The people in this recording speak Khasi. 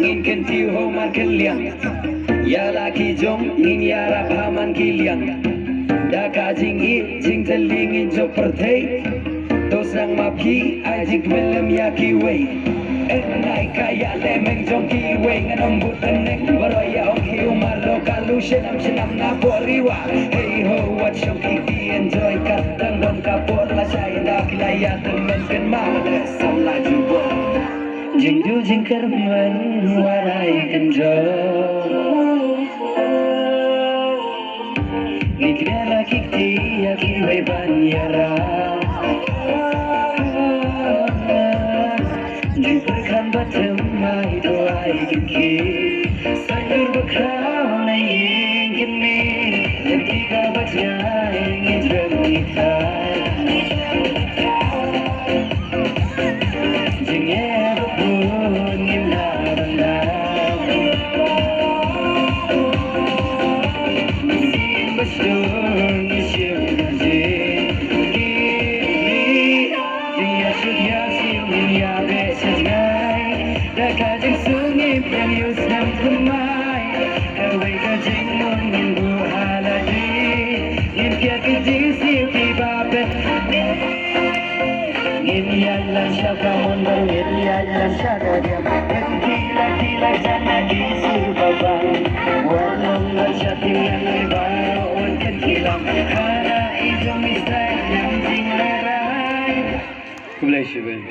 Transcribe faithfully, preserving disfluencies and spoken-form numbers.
Ngin kyntiew ha man ki liang, ïa la ki jong ngin ïarap ha man ki liang. Da ka jingïeit jingtylli ngin jop pyrthei. To sdang map ki ai jingkmen lem ïa kiwei. Em nai ka ïa le meng jong kiwei ngan ym bud bneng baroh ïa ong hi u mar lo ka lu shnam shnam na por riwa. Hei ho wat shong ki ki enjoy ka tang don ka por la shai da ki la ïa tymmen kynmaw le sam la jubor. Jingdu jingkyrmen warai kynjoh. Ngi kren la ki kti ïa kiwei ban ïarap. Jingpyrkhat ba them ai duwai ki ki. Sa ïur ba khraw na ïing kynmi. Lynti ka ba jai ngi jrem ngi thai. Jingeh ba bun ngim lah ban lap. Mynsiem ba sdang ngi shim ka jingkyrkhu. Jingïasuk ïasiew ngin ïabeh sha jngai. Da ka jingsuk ngin pdiang ïa u snem thymmai. Kawei ka jingmut ngin buh ha lade. Ngin kiar ki jingsiew kiba phet. Ngin ïaid lan sha ka mon baroh, ngin ïaid lan sha ka diang. Peit ki la ki la jan na ki sur ba bang. Wat long lan sha ki ngan ri baroh, wat ken ki lam. Hana i jong i style, nang jing rai rai. Khublei shibun.